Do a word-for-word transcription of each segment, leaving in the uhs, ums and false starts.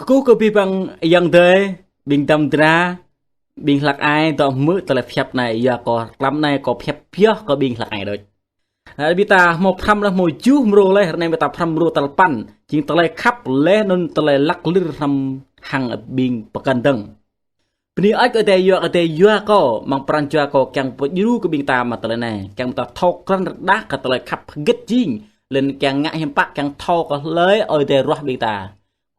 Kơkuh kơ abih bang ayŏng adơi, ƀing dăm dra, ƀing hlăk ai, dŏ hmư̆ tơlơi pơhiăp anai, yua kơ tlam anai kâo pơhiăp pioh kơ ƀing hlăk ai đôč. Anai ƀing ta hmâo pơhrăm laih hmâo tơjuh mrô laih, ră anai ƀing ta pơhrăm mrô tal păn, jing tơlơi khăp laih anŭn tơlơi lăk lir hrăm hăng ƀing pơkŏn dơ̆ng. Bơni hơơč kơ Ơi Adai yua, Ơi Adai yua kâo, amăng pran jua kâo kiăng pơdjru kơ ƀing ta mă tơlơi anai, kiăng ƀing ta thâo krăn rơđah kơ tơlơi khăp hơget jing, laih anŭn kiăng ngă hiư̆m pă kiăng thâo kơ hlơi Ơi Adai ruah ƀing ta.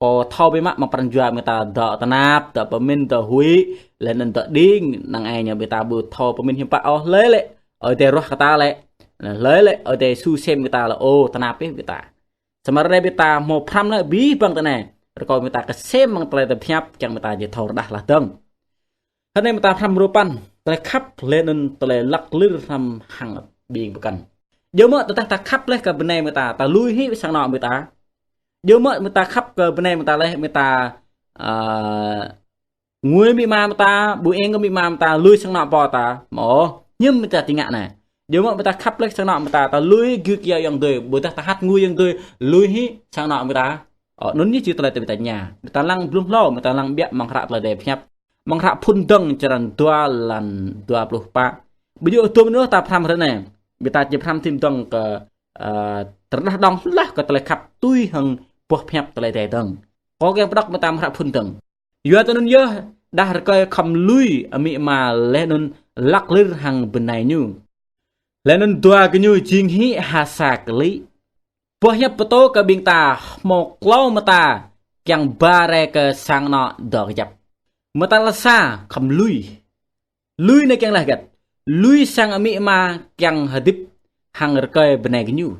Kâo thâo biă mă amăng pran jua ƀing ta dŏ tơnap, dŏ pơmĭn, dŏ huĭ, laih anŭn dŏ đing, năng ai ñu ƀing ta ƀu thâo pơmĭn hiư̆m pă ôh, hlơi lĕ Ơi Adai ruah kơ ta lĕ, hlơi lĕ Ơi Adai su sem ƀing ta lĕ, ơ, tơnap ƀĕ ƀing ta. Samơ̆ ră anai ƀing ta hmâo pơhrăm laih abih bang tơ anai, rơkâo ƀing ta kơsem amăng tơlơi ta pơhiăp, kiăng ƀing ta či thâo rơđah laih dơ̆ng. Ră anai ƀing ta pơhrăm mrô păn, tơlơi khăp laih anŭn tơlơi lăk lir hrăm hăng ƀing pơkŏn. Djơ̆ mơ̆ tơdah ta khăp laih kơ bơnai ƀing ta, ta lui hĭ sang anŏ ƀing ta? Djơ̆ mơ̆ ƀing ta khăp kơ bơnai ƀing ta laih, ƀing ta, ơ, ngui amĭ ama ƀing ta, ƀu eng kơ amĭ ama ƀing ta, lui sang anŏ pô ta? Mơ̆ ôh, hiư̆m ƀing ta či ngă anai? Djơ̆ mơ̆ ƀing ta khăp laih sang anŏ ƀing ta, ta lui hĭ gơ̆ kiăng ayŏng adơi, ƀôdah ta hăt ngui ayŏng adơi, lui hĭ sang anŏ ƀing ta? Ơ, anŭn yơh či tơlơi ta ƀing ta tơña. Ƀing ta lăng blung hlâo, ƀing ta lăng biă amăng hră tơlơi Ơi Adai pơhiăp. Amăng hră Phŭn Dơ̆ng črăn dua lăn dua pluh pă. Ƀu djơ̆ tơm anŭn ta pơhrăm ră anai. Ƀing ta či pơhrăm thim dơ̆ng kơ, ơ, rơđah đŏng hloh kơ tơlơi khăp tui hăng boh pơhiăp tơlơi Ơi Adai dơ̆ng. Kâo kiăng pơđŏk ƀing ta amăng hră Phŭn Dơ̆ng. Yua tơ anŭn yơh, đah rơkơi khŏm lui amĭ ama laih anŭn lăk lir hăng bơnai ñu. Laih anŭn dua gơñu jing hĭ ha sa kơlĭ. Boh hiăp pơtô kơ ƀing ta hmâo klâo mơta kiăng ba rai kơ sang anŏ dŏ kơjăp. Mơta tal sa khŏm lui. Lui anai kiăng laih hơget? Lui sang amĭ ama kiăng hơdip hăng rơkơi bơnai gơñu.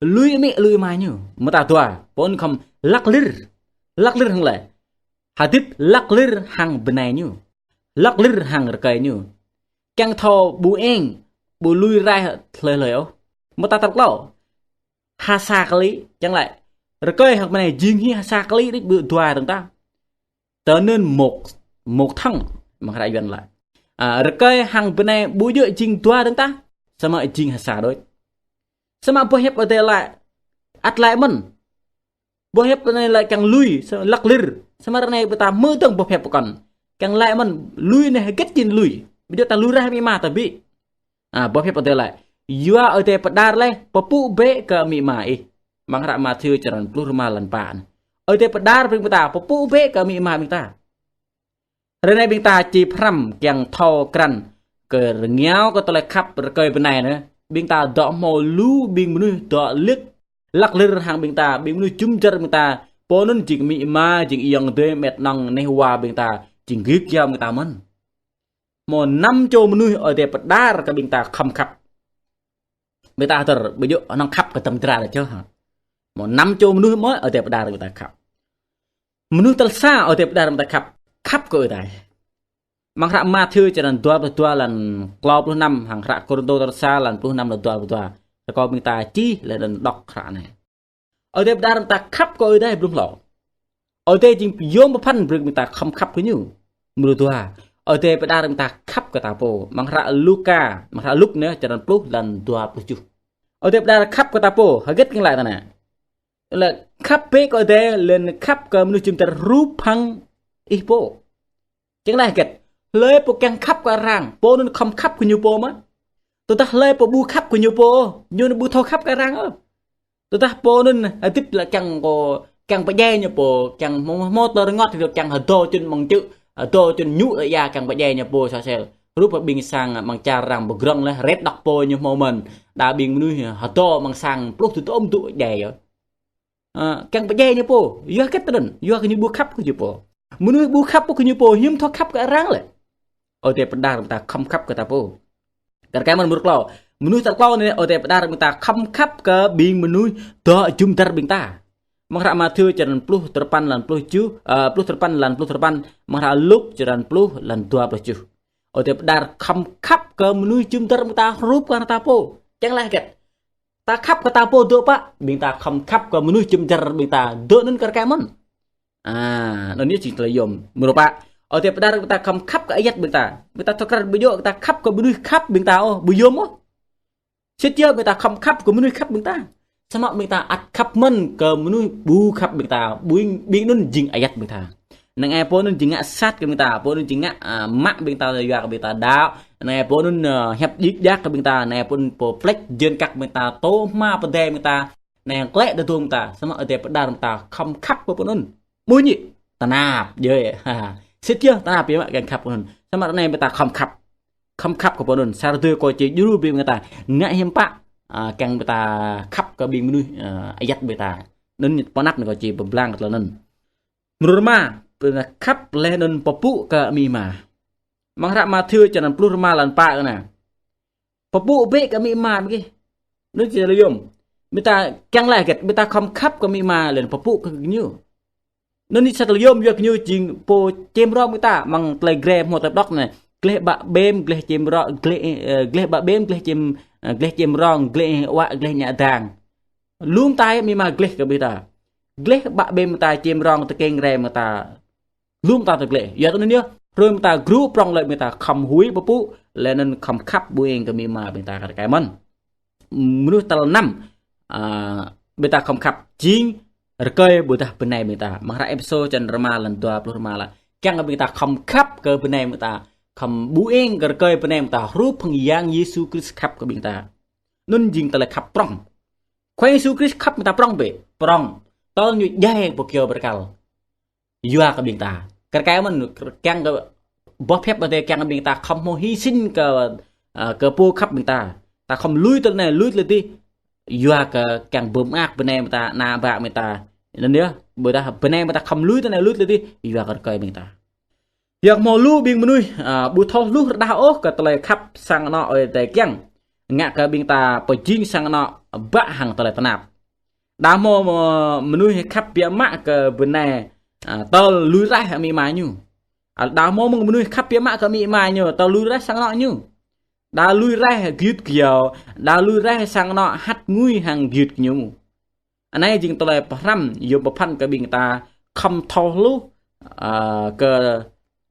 Lui amĭ lui ama ñu. Mơta dua, pô anŭn khŏm lăk lir. Lăk lir hăng hlơi? Hơdip lăk lir hăng bơnai ñu. Lăk lir hăng rơkơi ñu. Kiăng thâo ƀu eng, ƀu lui rai hlơi hlơi ôh. Mơta tal klâo, ha sa kơlĭ, kiăng laĭ rơkơi hăng bơnai jing hĭ ha sa kơlĭ đôč, ƀu dua dơ̆ng tah. Tơ anŭn một, một thân, amăng hră Yuan laĭ. Ơ, rơkơi hăng bơnai ƀu djơ̆ jing dua dơ̆ng tah, samơ̆ jing ha sa đôč. Samơ̆ boh hiăp Ơi Adai laĭ, ăt laĭ mơ̆n. Boh hiăp anai laĭ kiăng lui, sa-, lăk lir. Samơ̆ ră anai ƀing ta hmư̆ dơ̆ng boh hiăp pơkŏn. Kiăng laĭ mơ̆n, lui anai hơget jing lui? Ƀu djơ̆ ta lui rai amĭ ama ta ƀĭ. Ơ, boh hiăp Ơi Adai laĭ, yua Ơi Adai pơđar laih, pơpŭ bĕ kơ amĭ ama ih. Amăng hră Mathiơ črăn pluh rơma lăn pă. Ơi Adai pơđar brơi ƀing ta, pơpŭ bĕ kơ amĭ ama ƀing ta. Ră anai ƀing ta či pơhrăm kiăng thâo krăn kơ rơngiao kơ tơlơi khăp rơkơi bơnai anai. Ƀing ta dŏ hmâo lu ƀing mơnuih dŏ lĕk lăk lir hăng ƀing ta, ƀing mơnuih jum dar ƀing ta. Pô anŭn jing amĭ ama, jing ayŏng adơi, met nong neh wa ƀing ta, jing gik yam ƀing ta mơ̆n. Hmâo năm čô mơnuih Ơi Adai pơđar kơ ƀing ta khŏm khăp. Ƀing ta hơdơr, ƀu djơ̆ anŏ khăp kơ dăm dra đôč hă. Hmâo năm čô mơnuih mơ̆ Ơi Adai pơđar ƀing ta khăp. Mơnuih tal sa Ơi Adai pơđar ƀing ta khăp, khăp kơ Ơi Adai. Amăng hră Mathiơ črăn dua pluh dua lăn klâo pluh năm, hăng hră Kôrintô tal sa lăn pluh năm lăn dua pluh dua. Rơkâo ƀing ta čih laih anŭn đŏk hră anai. Ơi Adai pơđar ƀing ta khăp kơ Ơi Adai blung hlâo. Ơi Adai jing pơyom pơphan brơi ƀing ta khŏm khăp kơ ñu. Mrô dua, Ơi Adai pơđar ƀing ta khăp kơ ta pô. Amăng hră Luka, amăng hră Luk anai, črăn pluh lăn dua pluh tơjuh. Ơi Adai pơđar khăp kơ ta pô, hơget kiăng laĭ tơ anai? Laĭ khăp bĕ kơ Ơi Adai, laih anŭn khăp kơ mơnuih jum dar hrup hăng ih pô. Kiăng laĭ hơget? Hlơi pô kiăng khăp kơ arăng, pô anŭn khŏm khăp kơ ñu pô mơ̆n. Tơdah hlơi pô ƀu khăp kơ ñu pô, ñu anŭn ƀu thâo khăp kơ arăng ôh. Tơdah pô anŭn hơdip laĭ kiăng kơ, kiăng pơdjai ñu pô, kiăng hmâo, hmâo tơlơi rơngot, kiăng hơdơr čun amăng čư̆, hơdơr čun ñu laĭ ia kiăng pơdjai ñu pô sa sel. Hrup ƀing sang amăng čar arăng pơgrong laih, ret đŏk pô ñu hmâo mơ̆n. Đa ƀing mơnuih hơdơr amăng sang pluh tơdôm tŭ djai yơh. Ơ, kiăng pơdjai ñu pô, yua hơget tơ anŭn, yua kơ ñu ƀu khăp kơ ñu pô. Mơnuih ƀu khăp kơ ñu pô, hiư̆m thâo khăp kơ arăng lĕ. Ơi Adai pơđar ƀing ta khŏm khăp kơ ta pô. Kar kaĭ mơ̆n mrô klâo. Mơnuih tal klâo anai Ơi Adai pơđar ƀing ta khŏm khăp kơ ƀing mơnuih dŏ jum dar ƀing ta. Amăng hră Mathiơ črăn pluh duapăn lăn pluh tơjuh, ơ, pluh duapăn lăn pluh duapăn, amăng hră Luk črăn pluh lăn dua pluh tơjuh. Ơi Adai pơđar khŏm khăp kơ mơnuih jum dar ƀing ta hrup hăng ta pô. Kiăng laĭ hơget? Ta khăp kơ ta pô dŏ pă, ƀing ta khŏm khăp kơ mơnuih jum dar ƀing ta dŏ anŭn kar kaĭ mơ̆n. Ơ, anŭn yơh jing tơlơi yom. Mrô pă, Ơi Adai pơđar ƀing ta khŏm khăp kơ ayăt ƀing ta. Ƀing ta thâo krăn ƀu djơ̆ ta khăp kơ mơnuih khăp ƀing ta ôh, ƀu yom ôh. Sĭt yơh ƀing ta khŏm khăp kơ mơnuih khăp ƀing ta. Samơ̆ ƀing ta ăt khăp mơ̆n kơ mơnuih ƀu khăp ƀing ta, ƀing, ƀing anŭn jing ayăt ƀing ta. Năng ai pô anŭn jing ngă sat kơ ƀing ta, pô anŭn jing ngă, a, mă ƀing ta yua kơ ƀing ta đaŏ. Năng ai pô anŭn, a, hiăp djik djak kơ ƀing ta, năng ai pô anŭn pô plĕč jên kăk ƀing ta, tŏ hma pơdai ƀing ta, năng klĕ tơdôm ta, samơ̆ Ơi Adai pơđar ƀing ta khŏm khăp kơ pô anŭn. Mơ̆ ñi, tơnap, jơi. Ha, ha. Sĭt yơh, tơnap yơh mă kiăng khăp kơ anŭn. Samơ̆ ră anai ƀing ta khŏm khăp. Khŏm khăp kơ pô anŭn. Sa rơdơi kâo či djru ƀing ta ngă hiam pă, a, kiăng ƀing ta khăp kơ ƀing mơnuih, a, ayăt ƀing ta. Anŭn pơnăp anai kâo či pơblang kơ tơlơi anŭn. Mrô rơma, ƀing ta khăp laih anŭn pơpŭ kơ amĭ ama. Amăng hră Mathiơ črăn pluh rơma lăn pă kơ anai. Pơpŭ bĕ kơ amĭ ama ƀing gih. Anŭn či tơlơi yôm. Ƀing ta kiăng laĭ hơget, ƀing ta khŏm khăp kơ amĭ ama laih anŭn pơpŭ kơ gơñu. Anŭn či tơlơi yôm yua kơ gơñu jing pô čem rong ƀing ta, amăng tơlơi Grek hmâo tơlơi pơđŏk anai. Gleh bă bem, gleh čem rong, gleh, ơ, gleh bă bem, gleh čem, ơ, gleh čem rong, gleh huă, gleh ñă đang. Lŏm ta amĭ ama gleh kơ ƀing ta. Gleh bă bem ta, čem rong tơkeng rai ƀing ta. Lŏm ta tơgleh. Yua tơ anŭn yơh, hrơi ƀing ta gru prŏng lĕ ƀing ta khŏm huĭ pơpŭ, laih anŭn khŏm khăp ƀu eng kơ amĭ ama ƀing ta kar kaĭ mơ̆n. Mơnuih tal năm, a, ƀing ta khŏm khăp jing rơkơi ƀôdah bơnai ƀing ta. Amăng hră Êphêsô črăn rơma lăn dua pluh rơma laĭ. Kiăng kơ ƀing ta khŏm khăp kơ bơnai ƀing ta, khŏm ƀu eng kơ rơkơi bơnai ƀing ta, hrup hăng Yang Yêsu Krist khăp kơ ƀing ta. Anŭn jing tơlơi khăp prŏng. Khua Yêsu Krist khăp ƀing ta prŏng bĕ, prŏng. Tơl ñu djai pơ kyâo bơrơkal. Yua kơ ƀing ta. Kar kaĭ mơ̆n, kiăng kơ boh phep Ơi Adai kiăng kơ ƀing ta khŏm hmâo hy sinh kơ, a, kơ pô khăp ƀing ta. Ta khŏm lui tơlơi anai, lui tơlơi adih. Yua kơ kiăng pơmơak bơnai ƀing ta, ană bă ƀing ta. Anŭn yơh, ƀôdah bơnai ƀing ta khŏm lui tơlơi anai, lui tơlơi adih. Yua kơ rơkơi ƀing ta. Yua kơ hmâo lu ƀing mơnuih, a, ƀu thâo hluh rơđah ôh kơ tơlơi khăp sang anŏ Ơi Adai kiăng. Ngă kơ ƀing ta pơjing sang anŏ bă hăng tơlơi tơnap. Đa hmâo, ơ, mơnuih khăp biă mă kơ bơnai, a, tơl lui raih amĭ ama ñu. A, đa hmâo mơ̆ng mơnuih khăp biă mă kơ amĭ ama ñu, tơl lui raih sang anŏ ñu. Đa lui raih gơyut gơyâo, đa lui raih sang anŏ hăt ngui hăng gơyut gơñu. Anai jing tơlơi pơhrăm yôm pơphan kơ ƀing ta khŏm thâo hluh, a, kơ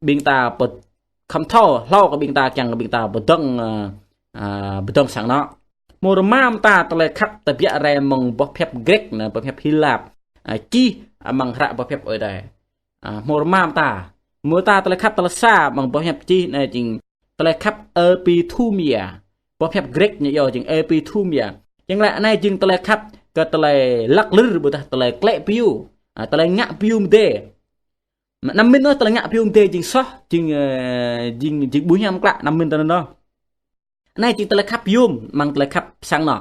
ƀing ta pơ-, khŏm thâo hlâo kơ ƀing ta kiăng kơ ƀing ta pơdơ̆ng, a, a, pơdơ̆ng sang anŏ. Mrô rơma mơta tơlơi khăp tơbiă rai mơ̆ng boh phep Grek anai, boh phep Hy Lạp, a, čih amăng hră boh phep Ơi Adai. A, mrô rơma mơta. Mơta tơlơi khăp tal sa amăng boh phep čih anai jing tơlơi khăp epithumia. Boh phep Grek ñu iâu jing epithumia. Jing lĕ anai jing tơlơi khăp kơ tơlơi lăk lir ƀôdah tơlơi klĕ piu. A, tơlơi ngă piu mơdê. Anăm mĭn ôh tơlơi ngă piu mơdê jing soh, jing, ơ, jing, jing ƀu hiam klă, anăm mĭn tơlơi anŭn. Anai jing tơlơi khăp yôm, amăng tơlơi khăp sang anŏ.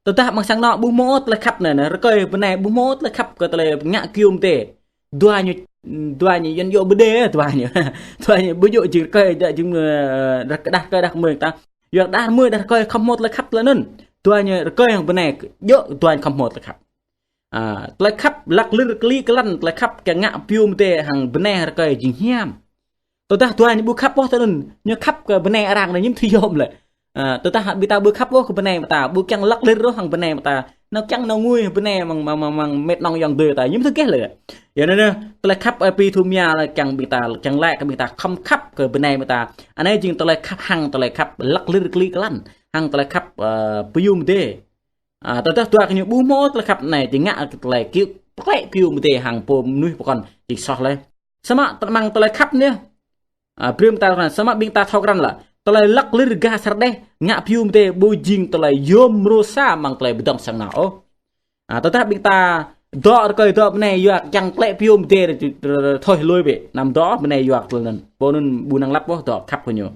Tơdah amăng sang anŏ ƀu hmâo tơlơi khăp anai, anai, rơkơi bơnai ƀu hmâo tơlơi khăp kơ tơlơi ngă kiu mơdê. Dua ñu, dua ñu yuan yŏ bơdê, dua ñu. Dua ñu ƀu djơ̆ jing rơkơi, djơ̆ jing, ơ, rơkơi đah, rơkơi đah kơmơi ta. Yua đah kơmơi đah rơkơi khŏm hmâo tơlơi khăp tơlơi anŭn. Dua ñu rơkơi hăng bơnai, djơ̆ dua ñu khŏm hmâo tơlơi khăp. A, tơlơi khăp lăk lir kli klan, tơlơi khăp kiăng ngă piu mơdê hăng bơnai rơkơi jing hiam. Tơdah dua ñu ƀu khăp ôh tơlơi anŭn, ñu khăp kơ bơnai arăng anai ñu ƀu thâo yôm lĕ. A, tơdah ƀing ta ƀu khăp ôh kơ bơnai ƀing ta, ƀu kiăng lăk lir ôh hăng bơnai ƀing ta. Nao kiăng nao ngui bơnai amăng, amăng, amăng, amăng mĕt nŏng ayŏng adơi ta, ñu ƀu thâo gêh lĕ. Yua anŭn anai, tơlơi khăp epithumia lĕ kiăng ƀing ta, kiăng laĭ kơ ƀing ta khŏm khăp kơ bơnai ƀing ta. Anai jing tơlơi khăp hăng tơlơi khăp lăk lir kli klan, hăng tơlơi khăp, ơ, piu mơdê. A, tơdah dua gơñu ƀu hmâo tơlơi khăp anai, jing ngă tơlơi kiu, klĕ kiu mơdê hăng pô mơnuih pơkŏn jing soh lĕ. Samơ̆ tơ-, amăng tơlơi khăp anai, a, brơi mơta krăn, samơ̆ ƀing ta thâo krăn lĕ. Tơlơi lăk lir gah sar đeh, ngă piu mơdê ƀu jing tơlơi yôm mrô sa amăng tơlơi pơdơ̆ng sang anŏ ôh. A, tơdah ƀing ta dŏ rơkơi dŏ bơnai yua kiăng klĕ piu mơdê, thâo lui bĕ, anăm dŏ bơnai yua tơlơi anŭn. Pô anŭn ƀu năng lăp ôh dŏ khăp kơ ñu.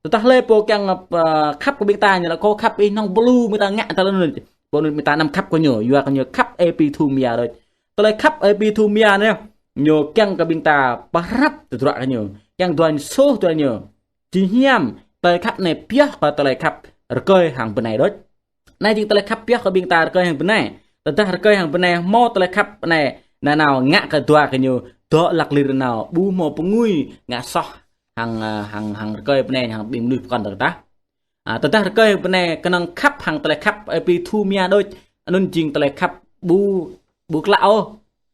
Tơdah lĕ pô kiăng, ơ, khăp kơ ƀing ta ñu lĕ kâo khăp ih nŏng pơlu ƀing ta ngă tơlơi anŭn. Pô anŭn ƀing ta anăm khăp kơ ñu, yua kơ ñu khăp epithumia đôč. Tơlơi khăp epithumia anai, ñu kiăng kơ ƀing ta pơhrăp tơdruă kơ ñu. Kiăng dua ñu soh dua ñu. Jing hiam, tơlơi khăp anai pioh kơ tơlơi khăp rơkơi hăng bơnai đôč. Anai jing tơlơi khăp pioh kơ ƀing ta rơkơi hăng bơnai. Tơdah rơkơi hăng bơnai hmâo tơlơi khăp anai, nanao ngă kơ dua gơñu dŏ lăk lir nanao, ƀu hmâo pơngui ngă soh hăng, ơ, hăng, hăng rơkơi bơnai hăng ƀing mơnuih pơkŏn tơdah. A, tơdah rơkơi bơnai kơnơ̆ng khăp hăng tơlơi khăp epithumia đôč, anŭn jing tơlơi khăp ƀu, ƀu klă ôh.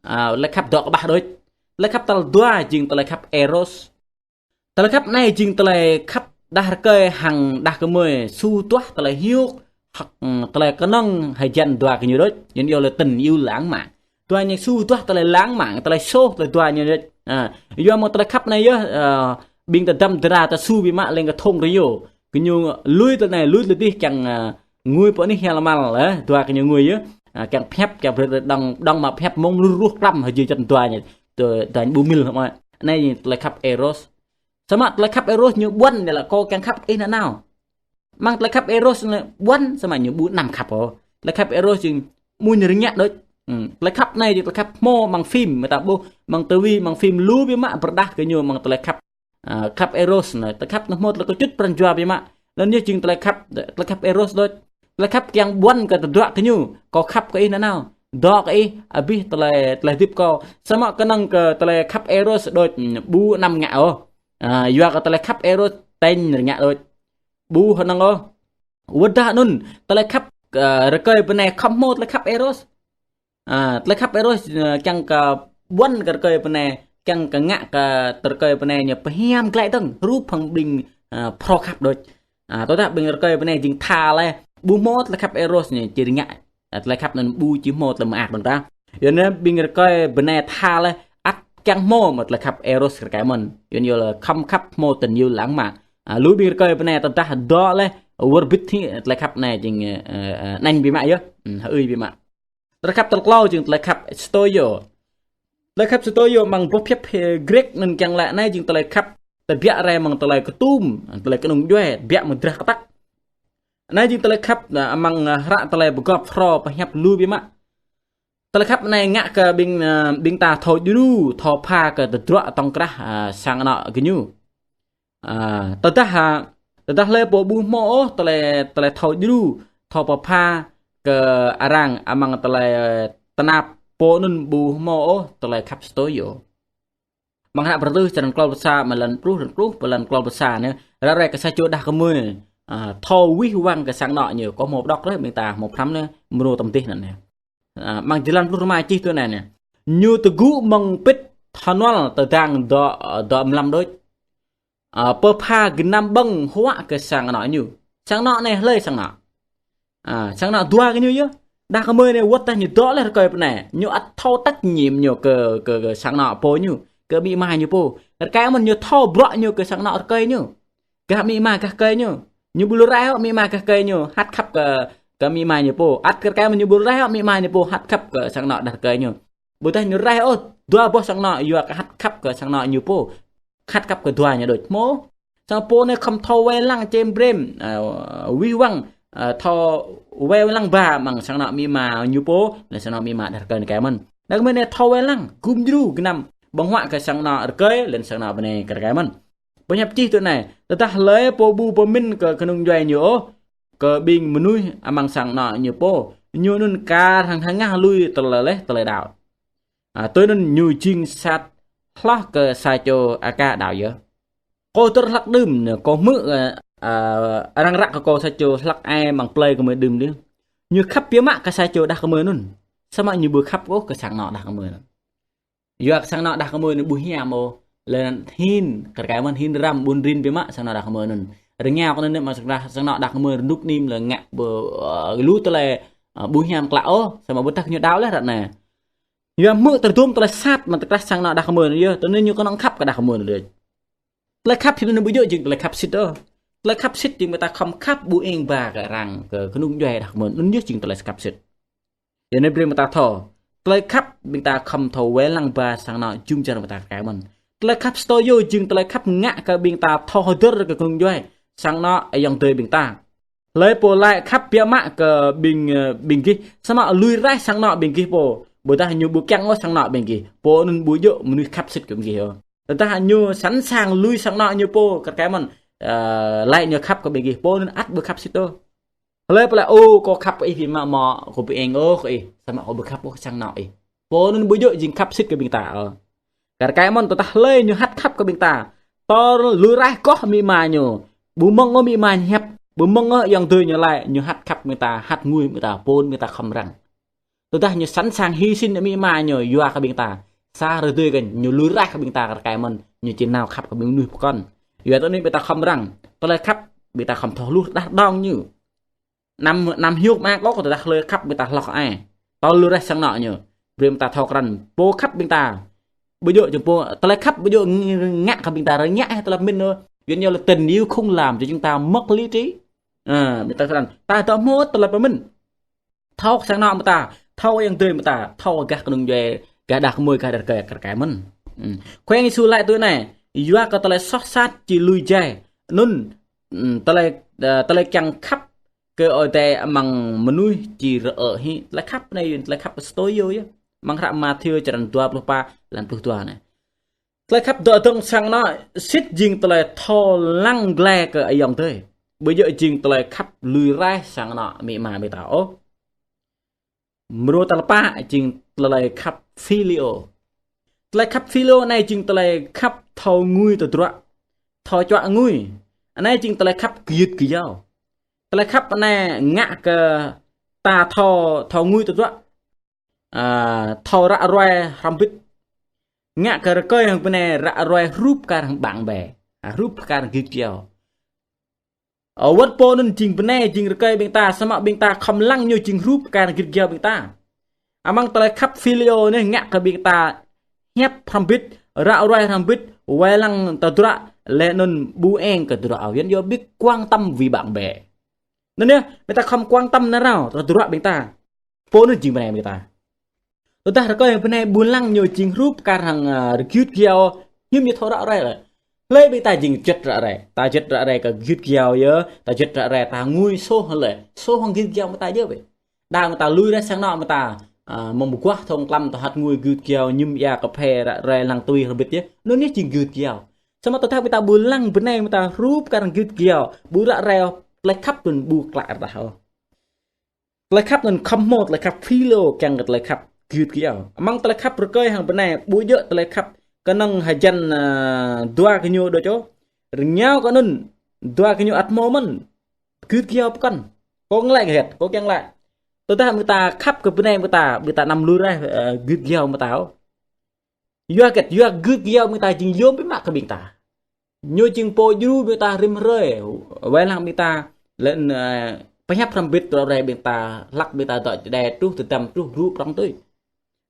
A, tơlơi khăp dŏ kơƀah đôč. Tơlơi khăp tal dua jing tơlơi khăp eros. Tơlơi khăp anai jing tơlơi khăp đah rơkơi hăng đah kơmơi, su tuah tơlơi hiuk, hơ̆k, tơlơi kơnơ̆ng hơjăn dua gơñu đôč. Yua anŭn yơh lĕ tình yêu lãng mạn. Dua ñu suh duah tơlơi lãng mạn, tơlơi soh tơlơi dua ñu đôč. A, yua mơ̆ng tơlơi khăp anai yơh, ơ, ƀing tơdăm dra tơsu biă mă leng kơ thong rơyô. Gơñu lui tơlơi anai, lui tơlơi adih kiăng, ơ, ngui pơ anih hiam lơmal, ơ, dua gơñu ngui yơh. A, kiăng pơhiăp, kiăng brơi dong, dong mă pơhiăp mơ̆ng lu ruh klăm hơjăn dua ñu. Tơ, dua ñu ƀu mil hơmâo. Anai tơlơi khăp eros. Samơ̆ tơlơi khăp eros ñu ƀuăn, ñu laĭ kâo kiăng khăp ih nanao. Mơ̆ng tơlơi khăp eros anai ƀuăn, samơ̆ ñu ƀu anăm khăp ôh. Tơlơi khăp eros jing mơ̆ng ñu rơngiă đôč. Hm, tơlơi khăp anai jing tơlơi khăp hmâo mơ̆ng phim, mơta ƀuh mơ̆ng tivi, mơ̆ng phim lu biă mă pơrơđah gơñu mơ̆ng tơlơi khăp, a, khăp eros anai. Tơlơi khăp anai hmâo tơlơi kơčŭt pran jua biă mă. Anŭn yơh jing tơlơi khăp, tơlơi khăp eros đôč. Tơlơi khăp kiăng ƀuăn kơ tơdruă gơñu. Kâo khăp kơ ih nanao. Dŏ kơ ih, abih tơlơi, tơlơi hơdip kâo. Samơ̆ kơnơ̆ng kơ tơlơi khăp eros đôč, hm, ƀu anăm ngă ôh. A, yua kơ tơlơi khăp eros tơña rơngiă đôč. Ƀu hơnơ̆ng ôh. Wơ̆t dah anŭn, tơlơi khăp, ơ, rơkơi bơnai khŏm hmâo tơlơi khăp eros. A, tơlơi khăp eros, ơ, kiăng kơ ƀuăn kơ rơkơi bơnai, kiăng kơ ngă kơ tơlơi rơkơi bơnai ñu pơhiam glaĭ dơ̆ng, hrup hăng ƀing, ơ, phrâo khăp đôč. A, tơdah ƀing rơkơi bơnai jing tha laih, ƀu hmâo tơlơi khăp eros ñu či rơngiă. A, tơlơi khăp anŭn ƀu či hmâo tơlơi mơak ƀơ̆ng tah. Yua anŭn ƀing rơkơi bơnai tha laih, ăt kiăng hmâo mơ̆ tơlơi khăp eros kơ rơkơi mơ̆n. Yua anŭn yơh lĕ khŏm khăp hmâo tình yêu lãng mạn. A, lu ƀing rơkơi bơnai tơdah dŏ laih, wơr bĭt hĭ tơlơi khăp anai jing, ơ, ơ, ơ, anăn biă mă yơh. Hm, hơưi biă mă. Tơlơi khăp tal klâo jing tơlơi khăp storge. Tơlơi khăp storge mơ̆ng boh pơhiăp Grek anŭn kiăng laĭ anai jing tơlơi khăp tơbiă rai mơ̆ng tơlơi kơtum, tơlơi kơnung djuai, tơbiă mơ̆ng drah kơtăk. Anai jing tơlơi khăp, a, mơ̆ng, a, hră tơlơi pơgop phrâo pơhiăp lu biă mă. Tơlơi khăp anai ngă kơ ƀing, a, ƀing ta thâo djru, thâo pha kơ tơdruă tŏng krah, a, sang anŏ gơñu. A, tơdah, a, tơdah hlơi pô ƀu hmâo ôh tơlơi, tơlơi thâo djru, thâo pơpha kơ arăng amăng tơlơi, ơ, tơnap, pô anŭn ƀu hmâo ôh tơlơi khăp storge. Mơ̆ng hră Bơrơtuh črăn klâo pluh sa, mơ̆ng lăn pluh, lăn pluh, lăn klâo pluh sa anai, ră ruai kơ sa čô đah kơmơi, a, thâo wih wăng kơ sang anŏ ñu, kâo hmâo pơđŏk laih, ƀing ta hmâo pơhrăm laih, mrô tơm dih anŭn anai. A, mơ̆ng jơlan pluh rơma čih tui anai anai. Ñu tơgŭ mơ̆ng pĭt hơnual tơdang dŏ, dŏ mlam đôč. A, pơpha gơnam ƀơ̆ng huă kơ sang anŏ ñu. Sang anŏ anai hlơi sang anŏ? A, sang anŏ dua gơñu yơh. Đah kơmơi anai wơ̆t tah ñu dŏ laih rơkơi bơnai. Ñu ăt thâo trách nhiệm ñu kơ, kơ, kơ sang anŏ pô ñu. Kơ amĭ ama ñu pô. Rơkơi mơ̆n ñu thâo bruă ñu kơ sang anŏ rơkơi ñu. Gah amĭ ama gah rơkơi ñu. Ñu ƀu lui raih ôh amĭ ama gah rơkơi ñu. Hăt khăp kơ, kơ amĭ ama ñu pô. Ăt kơ rơkơi mơ̆n ñu ƀu lui raih ôh amĭ ama ñu pô. Hăt khăp kơ sang anŏ đah rơkơi ñu. Ƀôdah ñu raih ôh dua boh sang anŏ, yua kơ hăt khăp kơ sang anŏ ñu pô. Hăt khăp kơ dua ñu đôč hmâo. Sang pô anai khŏm thâo wai lăng čem brem, ơ, wih wăng, ơ, thâo wai lăng ba mơ̆ng sang anŏ amĭ ama ñu pô, lĕ sang anŏ amĭ ama đah rơkơi anai kơ mơ̆n. Đah kơmơi anai thâo wai lăng, gum djru gơnam ƀơ̆ng huă kơ sang anŏ rơkơi, lĕ sang anŏ bơnai kơ rơkơi mơ̆n. Pơhiăp čih tui anai, tơdah hlơi pô ƀu pơmĭn kơ kơnung djuai ñu ôh, kơ ƀing mơnuih amăng sang anŏ ñu pô, ñu anŭn kar hăng hơngah lui tơlơi laih tơlơi đaŏ. A, tui anŭn ñu jing sat hloh kơ sa čô aka đaŏ yơh. Kâo dơ̆r hlăk đưm anai, kâo hmư̆, ơ, ơ, arăng ră kơ kâo sa čô hlăk ai mơ̆ng plơi kơmơi đưm dih. Ñu khăp biă mă kơ sa čô đah kơmơi anŭn. Samơ̆ ñu ƀu khăp ôh kơ sang anŏ đah kơmơi anŭn. Yua kơ sang anŏ đah kơmơi anŭn ƀu hiam ôh. Lĕ anŭn hin, kơ rơkơi mơ̆n hin răm ƀun rin biă mă sang anŏ đah kơmơi anŭn. Rơngiao kơ anŭn mơ̆ sang anŏ đah kơmơi rơnŭk nim lĕ ngă ƀu, ơ, lu tơlơi, ơ, ƀu hiam klă ôh, samơ̆ ƀôdah ñu đaŏ laih ră anai. Yua hmư̆ tơdôm tơlơi sat mơ̆ng tơkrah sang anŏ đah kơmơi anŭn yơh, tui anŭn ñu kơnơ̆ng khăp kơ đah kơmơi anŭn đôč. Tơlơi khăp či anŭn ƀu djơ̆ jing tơlơi khăp sĭt ôh. Tơlơi khăp sĭt jing ƀing ta khŏm khăp ƀu eng ba kơ arăng, kơ kơnung djuai đah kơmơi anŭn yơh jing tơlơi khăp sĭt. Yua anai brơi ƀing ta thâo. Tơlơi khăp ƀing ta khŏm thâo wai lăng ba sang anŏ jum dar ƀing ta rơkơi mơ̆n. Tơlơi khăp storge jing tơlơi khăp ngă kơ ƀing ta thâo hơdơr kơ kơnung djuai sang anŏ ayŏng adơi ƀing ta. Hlơi pô laĭ khăp biă mă kơ ƀing, ơ, ƀing gih, samơ̆ lui raih sang anŏ ƀing gih pô. Ƀôdah ñu ƀu kiăng ôh sang anŏ ƀing gih. Pô anŭn ƀu djơ̆ mơnuih khăp sĭt kơ ƀing gih ôh. Tơdah ñu sẵn sàng lui sang anŏ ñu pô, kơ rơkơi mơ̆n, ơ, laĭ ñu khăp kơ ƀing gih, pô anŭn ăt ƀu khăp sĭt ôh. Hlơi pô laĭ, ô, kâo khăp kơ ih biă mă mơ̆, kâo ƀu eng ôh kơ ih, samơ̆ kâo ƀu khăp ôh kơ sang anŏ ih. Pô anŭn ƀu djơ̆ jing khăp sĭt kơ ƀing ta ôh. Kơ rơkơi mơ̆n tơdah hlơi ñu hăt khăp kơ ƀing ta. Tơl lui raih kơh amĭ ama ñu. Ƀu mơ̆ng ôh amĭ ama ñu hiăp. Ƀu mơ̆ng ôh ayŏng adơi ñu laĭ, ñu hăt khăp ƀing ta, hăt ngui ƀing ta, pô anŭn ƀing ta khŏm răng. Tơdah ñu sẵn sàng hy sinh amĭ ama ñu yua kơ ƀing ta. Sa rơdơi kơ ñu lui raih kơ ƀing ta kơ rơkơi mơ̆n, ñu či nao khăp kơ ƀing mơnuih pơkŏn. Yua tui anŭn ƀing ta khŏm răng, tơlơi khăp ƀing ta khŏm thâo hluh đah dong ñu. Anăm, anăm hiôk mă kơ tơdah hlơi khăp ƀing ta hloh ai. Tơl lui raih sang anŏ ñu. Brơi ƀing ta thâo krăn. Pô khăp ƀing ta. Ƀu djơ̆ jing pô, tơlơi khăp ƀu djơ̆ ng-, ngă kơ ƀing ta rơngiă tơlơi pơmĭn ôh. Yuan yơh là tình yêu không làm cho chúng ta mất lý trí. Ơ, ƀing ta krăn. Ta dŏ hmâo tơlơi pơmĭn. Thâo sang anŏ mơta, thâo ayŏng adơi mơta, thâo gah kơnung djuai, gah đah kơmơi, gah đah rơkơi kar kaĭ mơ̆n. Ư. Khua Yang Yêsu laĭ tui anai, yua kơ tơlơi soh sat či lui jai, anŭn, ư, tơlơi, ơ, tơlơi kiăng khăp kơ Ơi Adai amăng mơnuih či rơ-ơ hĭ, tơlơi khăp anai, tơlơi khăp pơstôi yơh. Amăng hră Mathiơ črăn dua pluh pă, lan pluh dua anai. Tơlơi khăp dŏ dơ̆ng sang anŏ, sĭt jing tơlơi thâo lăng glai kơ ayŏng adơi. Ƀu djơ̆ jing tơlơi khăp lui raih sang anŏ amĭ ama ƀing ta ôh. Mrô tal pă jing tơlơi khăp phileo. Tơlơi khăp phileo anai jing tơlơi khăp thâo ngui tơdruă. Thâo čuă ngui. Anai jing tơlơi khăp gơyut gơyâo. Tơlơi khăp anai ngă kơ ta thâo, thâo ngui tơdruă. Ơ, thâo ră ruai hrŏm hơbĭt. Ngă kơ rơkơi hăng bơnai ră ruai hrup kar hăng bạn bè. Ơ, hrup kar hăng gơyut gơyâo. Ơ, wơ̆t pô anŭn jing bơnai jing rơkơi ƀing ta, samơ̆ ƀing ta khŏm lăng ñu jing hrup kar hăng gơyut gơyâo ƀing ta. Amăng tơlơi khăp phileo anai ngă kơ ƀing ta hiăp hrŏm hơbĭt, ră ruai hrŏm hơbĭt, wai lăng tơdruă, laih anŭn ƀu eng kơ tơdruă ôh, Yuan yơh biết quan tâm vì bạn bè. Anŭn yơh, ƀing ta khŏm quan tâm nao rao, tơdruă ƀing ta. Pô anŭn jing bơnai ƀing ta. Tơdah rơkơi bơnai ƀu lăng ñu jing hrup kar hăng, ơ, gơyut gơyâo, hiư̆m ñu thâo ră ruai lĕ. Hlơi ƀing ta jing juăt ră ruai. Ta juăt ră ruai kơ gơyut gơyâo yơh, ta juăt ră ruai ta ngui soh lĕ. Soh hăng gơyut gơyâo mơta yơh ƀĕ. Đa mơta lui raih sang anŏ mơta, ơ, mơ̆ng ƀu guah thŏng klăm tơhăt ngui gơyut gơyâo, ñŭm ia kơphê ră ruai lăng tui hrŏm hơbĭt yơh. Anŭn yơh jing gơyut gơyâo. Samơ̆ tơdah ƀing ta ƀu lăng bơnai mơta hrup kar hăng gơyut gơyâo, ƀu ră ruai ôh, tơlơi khăp anŭn ƀu klă rơđah ôh. Tơlơi khăp anŭn khŏm hmâo tơlơi khăp phileo kiăng kơ tơlơi khăp gơyut gơyâo. Amăng tơlơi khăp rơkơi hăng bơnai ƀu djơ̆ tơlơi khăp kơnơ̆ng hơjăn, ơ, dua gơñu đôč ôh. Rơngiao kơ anŭn dua gơñu ăt hmâo mơ̆n. Gơyut gơyâo pơkŏn. Kâo ngă laĭ kơ hĕt, kâo kiăng laĭ. Tơdah ƀing ta khăp kơ bơnai ƀing ta, ƀing ta anăm lui raih, ơ, gơyut gơyâo ƀing ta ôh. Yua hơget, yua gơyut gơyâo ƀing ta jing yôm biă mă kơ ƀing ta. Ñu jing pô djru ƀing ta rĭm hrơi, wai lăng ƀing ta, laih anŭn, ơ, pơhiăp hrŏm hơbĭt ră ruai ƀing ta, hlăk ƀing ta dŏ čơđai truh, tơdăm truh, rŭ prŏng tui.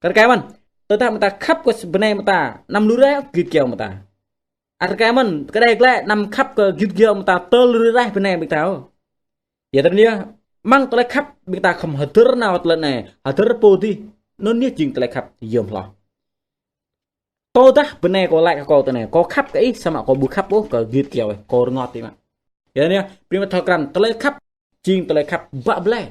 Kar kaĭ mơ̆n, tơdah ƀing ta khăp kơ bơnai ƀing ta, anăm lui raih gơyut gơyâo ƀing ta. Kar kaĭ mơ̆n, kơđai glaĭ anăm khăp kơ gơyut gơyâo ƀing ta, tơl lui raih bơnai ƀing ta ôh. Yua tơl anai yơh, amăng tơlơi khăp ƀing ta khŏm hơdơr nao tơlơi anai, hơdơr pô adih, anŭn yơh jing tơlơi khăp yôm hloh. Tơdah bơnai kâo laĭ kơ kâo tui anai, kâo khăp kơ ih samơ̆ kâo ƀu khăp ôh kơ gơyut gơyâo ih, kâo rơngot tih mă. Yua anai, brơi mă thâo krăn, tơlơi khăp jing tơlơi khăp bă blai.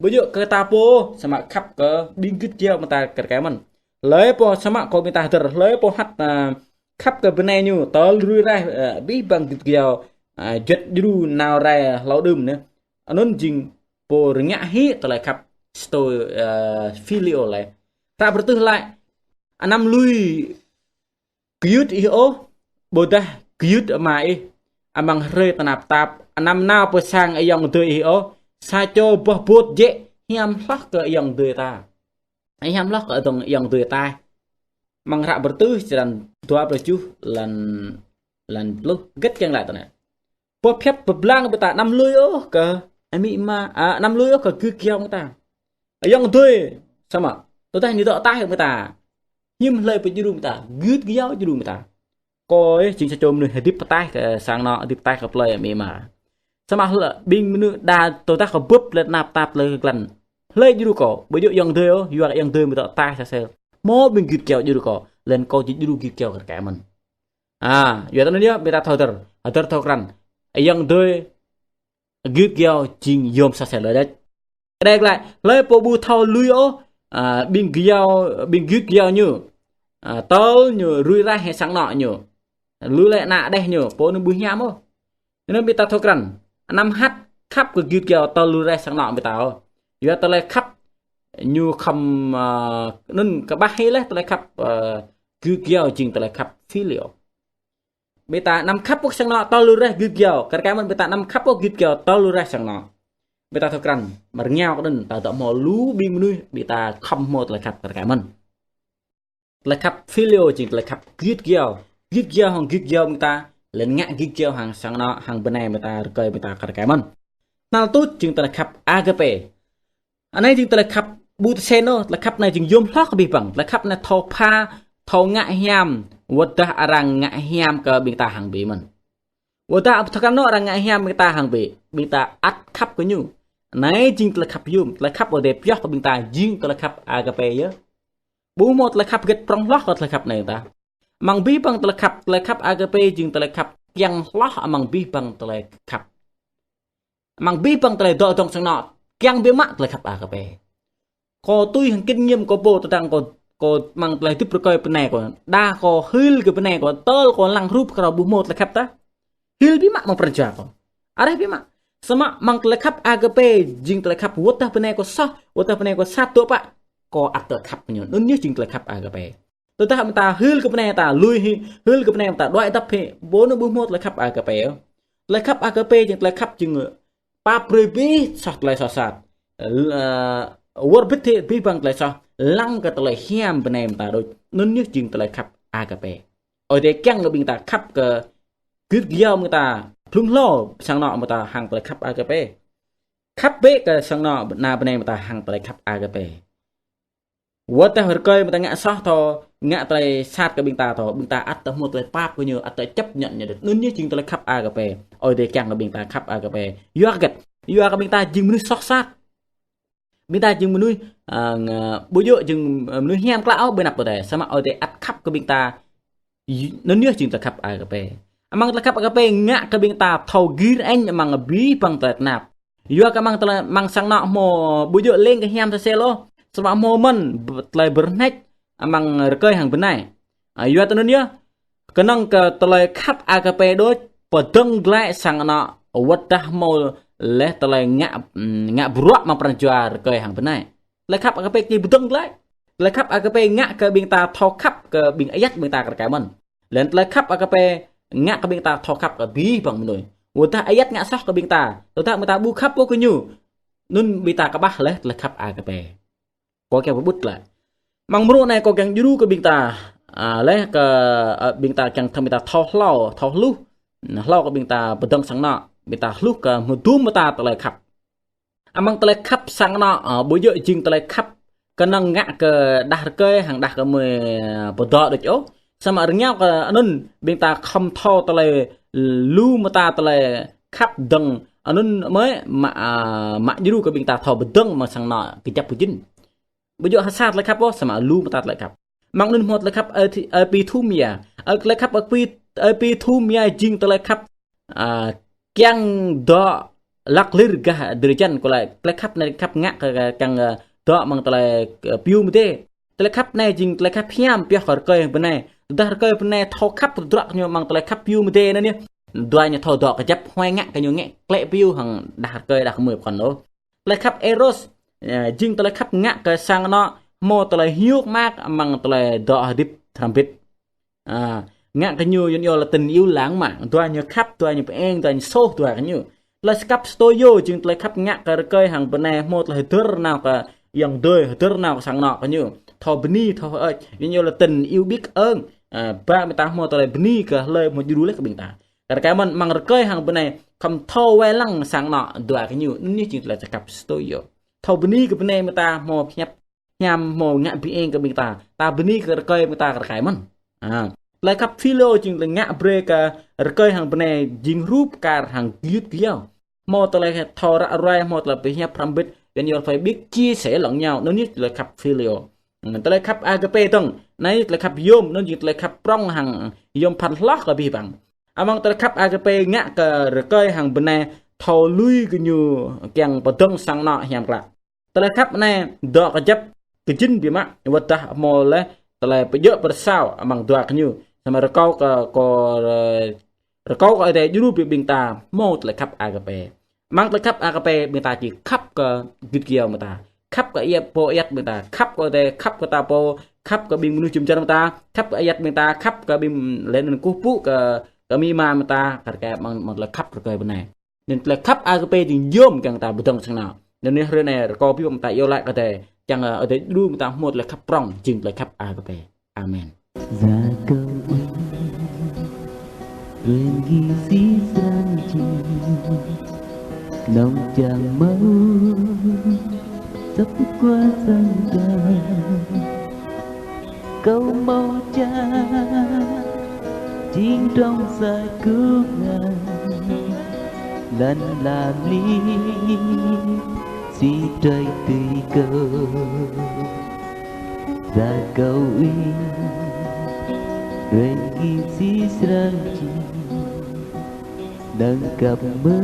Ƀu djơ̆ kơ ta pô, samơ̆ khăp kơ ƀing gơyut gơyâo ƀing ta kar kaĭ mơ̆n. Hlơi pô samơ̆ kâo ƀing ta hơdơr, hlơi pô hăt, ơ, khăp kơ bơnai ñu, tơl lui raih, ơ, abih bang gơyut gơyâo, ơ, juăt djru nao rai hlâo đưm anai. Anŭn jing pô rơngiă hĭ tơlơi khăp stô, ơ, phileo lĕ. Hră Bơrơtuh laĭ, anăm lui gơyut ih ôh, ƀôdah gơyut ama ih, amăng hrơi tơnap tap, anăm nao pơ sang ayŏng adơi ih ôh, sa čô boh bôt jĕ hiam hloh kơ ayŏng adơi ta. Hiam hloh kơ adŏng ayŏng adơi ta. Amăng hră Bơrơtuh črăn dua pluh tơjuh lan, lan pluh, hơget kiăng laĭ tui anai. Boh pơhiăp pơblang ƀing ta anăm lui ôh kơ amĭ ama, ơ, anăm lui ôh kơ gơyut gơyâo ƀing ta. Ayŏng adơi, samơ̆ tơdah ñu dŏ ataih ƀing ta, hiư̆m hlơi pơdjru ƀing ta, gơyut gơyâo djru ƀing ta. Kâo ih jing sa čô mơnuih hơdip pơtaih kơ sang anŏ, hơdip pơtaih kơ plơi amĭ ama. Samơ̆ hlơi ƀing mơnuih đa tơdah kơ bưp lĕ tơnap tap lĕ kơ glan. Hlơi djru kâo, ƀu djơ̆ ayŏng adơi ôh, yua ayŏng adơi mơ̆ dŏ ataih sa sel. Hmâo ƀing gơyut gơyâo djru kâo, laih anŭn kâo či djru gơyut gơyâo kar kaĭ mơ̆n. Ơ, yua tui anŭn yơh, ƀing ta thâo hơdơr, hơdơr thâo krăn. Ayŏng adơi, gơyut gơyâo jing yôm sa sel đôč. Kơđai glaĭ, hlơi pô ƀu thâo lui ôh, ơ, ƀing gơyâo, ƀing gơyut gơyâo ñu, ơ, tơl ñu lui raih hĭ sang anŏ ñu. Lui laih ană đeh ñu, pô anŭn ƀu hiam ôh. Anŭn ƀing ta thâo krăn, anăm hăt khăp kơ gơyut gơyâo tơl lui raih sang anŏ ƀing ta ôh. Yua tơlơi khăp ñu khŏm, ơ, anŭn kơƀah hĭ laih tơlơi khăp, ơ, gơyut gơyâo jing tơlơi khăp phileo. Ƀing ta anăm khăp ôh sang anŏ tơl lui raih gơyut gơyâo, kar kaĭ mơ̆n ƀing ta anăm khăp ôh gơyut gơyâo tơl lui raih sang anŏ. Ƀing ta thâo krăn, mơ̆ng rơngiao kơ anŭn ta dŏ hmâo lu ƀing mơnuih ƀing ta khŏm hmâo tơlơi khăp kar kaĭ mơ̆n. Tơlơi khăp phileo jing tơlơi khăp gơyut gơyâo. Gơyut gơyâo hăng gơyut gơyâo ƀing ta, laih anŭn ngă gơyut gơyâo hăng sang anŏ, hăng bơnai ƀing ta, rơkơi ƀing ta kar kaĭ mơ̆n. Hnal tuč jing tơlơi khăp agape. Anai jing tơlơi khăp ƀu tơsen ôh, tơlơi khăp anai jing yôm hloh kơ abih bang. Tơlơi khăp anai thâo pha, thâo ngă hiam, wơ̆t dah arăng ngă hiam kơ ƀing ta hăng bĕ mơ̆n. Wơ̆t dah ƀu thâo kơ anŏ arăng ngă hiam ƀing ta hăng bĕ, ƀing ta ăt khăp kơ ñu. Anai jing tơlơi khăp yôm, tơlơi khăp Ơi Adai pioh kơ ƀing ta jing tơlơi khăp agape yơh. Ƀu hmâo tơlơi khăp hơget prŏng hloh kơ tơlơi khăp anai ta. Amăng abih bang tơlơi khăp, tơlơi khăp agape jing tơlơi khăp kiăng hloh amăng abih bang tơlơi khăp. Amăng abih bang tơlơi dŏ dŏng sang anŏ, kiăng biă mă tơlơi khăp agape. Kâo tui hăng kinh nghiệm kâo pô tơdang kâo, kâo amăng tơlơi hơdip rơkơi bơnai kâo, đa kâo hil kơ bơnai kâo, tơl kâo lăng rup kơ ƀu hmâo tơlơi khăp tah. Hil biă mă amăng pran jua kâo. Areh biă mă. Samơ̆ amăng tơlơi khăp agape, jing tơlơi khăp wơ̆t dah bơnai kâo soh, wơ̆t dah bơnai kâo sat dŏ pă, kâo ăt tơlơi khăp ñu. Anŭn yơh jing tơlơi khăp agape. Tơdah ƀing ta hil kơ bơnai ta, lui hĭ, hil kơ bơnai ta, đuaĭ dăp hĭ, ƀu anŭn ƀu hmâo tơlơi khăp agape ôh. Tơlơi khăp agape jing tơlơi khăp jing pap brơi abih soh tơlơi soh sat. L-, ơ, wơr bĭt hĭ abih bang tơlơi soh, lăng kơ tơlơi hiam bơnai ta đôč. Anŭn yơh jing tơlơi khăp agape. Ơi Adai kiăng kơ ƀing ta khăp kơ gưt gơyâo ƀing ta, blung hlâo sang anŏ ƀing ta hăng tơlơi khăp agape. Khăp bĕ kơ sang anŏ ană bơnai ƀing ta hăng tơlơi khăp agape. Wơ̆t dah rơkơi ƀing ta ngă soh thâo, ngă tơlơi sat kơ ƀing ta thâo, ƀing ta ăt tơ hmâo tơlơi pap kơ ñu, ăt tơ chấp nhận ñu đôč. Anŭn yơh jing tơlơi khăp agape. Ơi Adai kiăng kơ ƀing ta khăp agape. Yua kơ hơget? Yua kơ ƀing ta jing mơnuih soh sat. Ƀing ta jing mơnuih, ơ, ng-, ƀu djơ̆ jing, ơ, mơnuih hiam klă ôh ƀơi anăp Ơi Adai. Samơ̆ Ơi Adai ăt khăp kơ ƀing ta. Y-, anŭn yơh jing tơlơi khăp agape. Amăng tơlơi khăp agape ngă kơ ƀing ta thâo gir ĕnh amăng abih bang tơlơi tơnap. Yua kơ amăng tơlơi, amăng sang anŏ hmâo ƀu djơ̆ lêng kơ hiam tơsel ôh. Samơ̆ hmâo mơ̆n b-, tơlơi bơrơneč amăng rơkơi hăng bơnai. A, yua tơ anŭn yơh, kơnơ̆ng kơ tơlơi khăp agape đôč, pơdơ̆ng glaĭ sang anŏ, wơ̆t dah hmâo laih tơlơi ngă, ngă bruă amăng pran jua rơkơi hăng bơnai. Tơlơi khăp agape či pơdơ̆ng glaĭ. Tơlơi khăp agape ngă kơ ƀing ta thâo khăp kơ ƀing ayăt ƀing ta kar kaĭ mơ̆n. Laih anŭn tơlơi khăp agape ngă kơ ƀing ta thâo khăp kơ abih bang mơnuih. Wơ̆t dah ayăt ngă soh kơ ƀing ta, tơdah ƀing ta ƀu khăp ôh kơ ñu, anŭn ƀing ta kơƀah laih tơlơi khăp agape. Kâo kiăng pơƀut glaĭ. Amăng mrô anai kâo kiăng djru kơ ƀing ta, a, laih kơ, a, ƀing ta kiăng thâo ƀing ta thâo hlâo, thâo hluh. Hlâo kơ ƀing ta pơdơ̆ng sang anŏ, ƀing ta hluh kơ hmâo dŭm mơta tơlơi khăp. Amăng tơlơi khăp sang anŏ, a, ƀu djơ̆ jing tơlơi khăp kơnơ̆ng ngă kơ đah rơkơi hăng đah kơmơi, a, pơdŏ đôč ôh. Samơ̆ rơngiao kơ anŭn ƀing ta khŏm thâo tơlơi lu mơta tơlơi khăp dơ̆ng anŭn mơ̆ mă, a, mă djru kơ ƀing ta thâo pơdơ̆ng amăng sang anŏ kơjăp kơjing. Ƀu djơ̆ ha sa tơlơi khăp ôh, samơ̆ lu mơta tơlơi khăp. Amăng anŭn hmâo tơlơi khăp ê-, êpithumia. Ơ, tơlơi khăp êpi-, êpithumia jing tơlơi khăp, a, kiăng dŏ lăk lir gah drơi jăn kơ tơlơi, tơlơi khăp anai khăp ngă kơ, kơ kiăng, ơ, dŏ amăng tơlơi, ơ, piu mơdê. Tơlơi khăp anai jing tơlơi khăp hiam pioh kơ rơkơi bơnai. Tơdah rơkơi bơnai thâo khăp tơdruă kơ ñu amăng tơlơi khăp piu mơdê anŭn yơh, dua ñu thâo dŏ kơjăp huai ngă kơ ñu ngă klĕ piu hăng đah rơkơi đah kơmơi pơkŏn ôh. Tơlơi khăp eros, a, jing tơlơi khăp ngă kơ sang anŏ hmâo tơlơi hiôk mơak amăng tơlơi dŏ hơdip hrăm bit. A, ngă kơ ñu yun yol tơlơi iâu lang mă, dua ñu khăp, dua ñu pơeng, dua ñu soh, dua kơ ñu. Tơlơi skăp stoyo jing tơlơi khăp ngă kơ rơkơi hăng bơnai hmâo tơlơi hơdơr nao kơ ayŏng adơi, hơdơr nao kơ sang anŏ kơ ñu. Thâo bơni, thâo hơơč, yun yol tơlơi iâu ƀik ơng. A, ba mơta hmâo tơlơi bơni kơ hlơi hmâo djru laih kơ ƀing ta. Kar kaĭ mơ̆n amăng rơkơi hăng bơnai khŏm thâo wai lăng sang anŏ dua kơ ñu, anŭn yơh jing tơlơi skăp stoyo. Thâo bơni kơ bơnai mơta hmâo pơhiăp hiam hmâo ngă bi eng kơ ƀing ta, ta bơni kơ rơkơi ƀing ta kar kaĭ mơ̆n. A, tơlơi khăp phileo jing tơlơi ngă brơi kơ rơkơi hăng bơnai jing rup kar hăng gơyut gơyâo. Hmâo tơlơi thâo ră ruai, hmâo tơlơi pơhiăp hrăm bit, yun yol phai ƀik chia sẻ lẫn nhau, anŭn yơh tơlơi khăp phileo. Ơ, tơlơi khăp agape dơ̆ng, anai tơlơi khăp yôm, anŭn jing tơlơi khăp prŏng hăng yôm phăn hloh kơ abih bang. Amăng tơlơi khăp agape ngă kơ rơkơi hăng bơnai thâo lui kơ ñu kiăng pơdơ̆ng sang anŏ hiam klă. Tơlơi khăp anai dŏ kơjăp kơjing biă mă, wơ̆t dah hmâo laih tơlơi pơjơ̆ pơsao amăng dua kơ ñu. Samơ̆ rơkâo kơ, kơ, rơkâo kơ Ơi Adai djru brơi ƀing ta hmâo tơlơi khăp agape. Amăng tơlơi khăp agape ƀing ta či khăp kơ gơyut gơyâo ƀing ta, khăp kơ ayăt pô ayăt ƀing ta, khăp kơ Ơi Adai, khăp kơ ta pô, khăp kơ ƀing mơnuih jum dar ƀing ta, khăp kơ ayăt ƀing ta, khăp kơ ƀing laih anŭn kơkuh pơpŭ kơ, kơ amĭ ama ƀing ta, kar kaĭ amăng, amăng tơlơi khăp rơkơi bơnai. Anŭn tơlơi khăp agape jing yôm kiăng ta pơdơ̆ng sang anŏ. Anŭn yơh hrơi anai rơkâo abih bang ta iâu laĭ kơ Ơi Adai, kiăng, ơ, Ơi Adai djru ƀing ta hmâo tơlơi khăp prŏng jing tơlơi khăp agape. Amen. Za kơ ih, tuan gih si sran jing. Nong čang hmâo săp kual sang ta, kâo hmâo čang jing trong sa kuk ngan, lăn la mli si trơi tui kâo. Za kâo ih, rơi gih si srăng jing nơng kăp mơ̆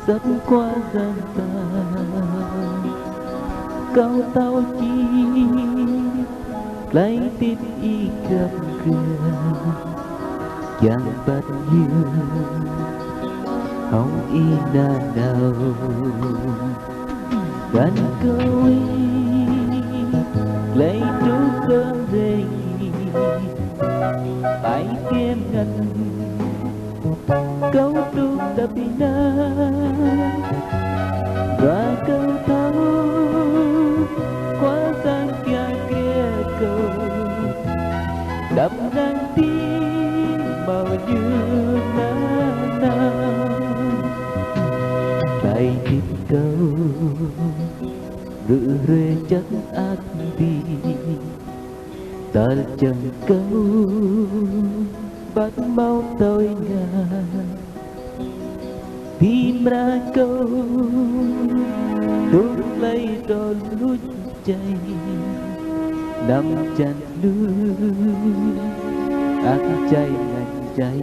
săp kual sang ta. Kâo thâo čih tơlơi tip ih kăp kơ kiăng băt ñu hŏng ih nanao. Kăn kâo ih, tơlơi truh kơ hrơi gih, ƀai tiêm ngăn kâo truh tơpă nă. Dua kâo thâo, kual sang kiă kriă kâo, đăm năng ti hmâo ñu nanao. Tơlơi tip kâo, rư̆ hrơi čang ăt ti, tơl čang kâo băt hmâo tui ngă. Ti mra kâo, dŏ tơlơi dŏ luč čai, năm čang lu, ăt čai ngăn čai.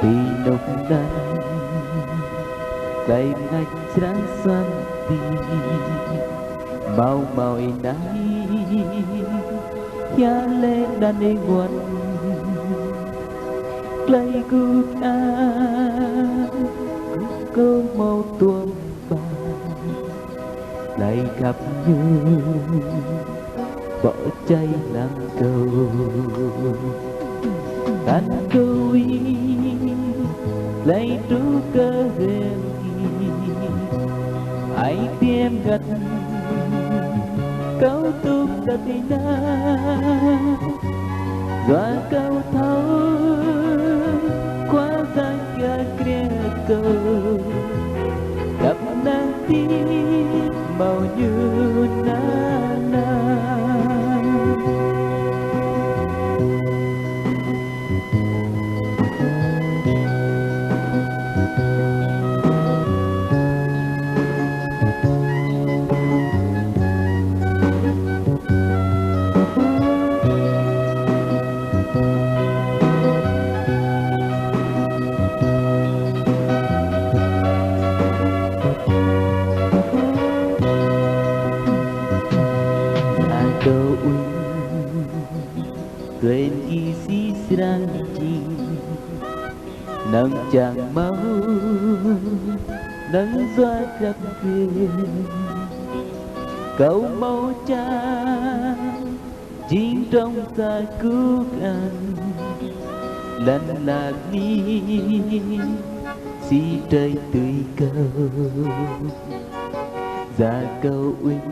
Ti nŭk nan, tơlơi ngă srăng suan ti, hmâo hmâo ih nai, hia lĕ đan ih wăn. Tơlơi guk an, kâo hmâo tuôm ƀă, tơlơi khăp ñu bŏ čai lăng kâo. Kăn kâo ih, tơlơi truh kơ hrơi gih, ƀai tiêm ngăn kâo truh tơpă nă. Dua kâo thâo, kual sang kiă kriă kâo, đăm năng ti hmâo ñu nanao. Sa kâo ih, tui gih si srăng jing nơng čang hmâo, nơng yua krăp kơ kâo hmâo čang jing trong sa kuk an, lăn la mli si trơi tui kâo. Za kâo ih,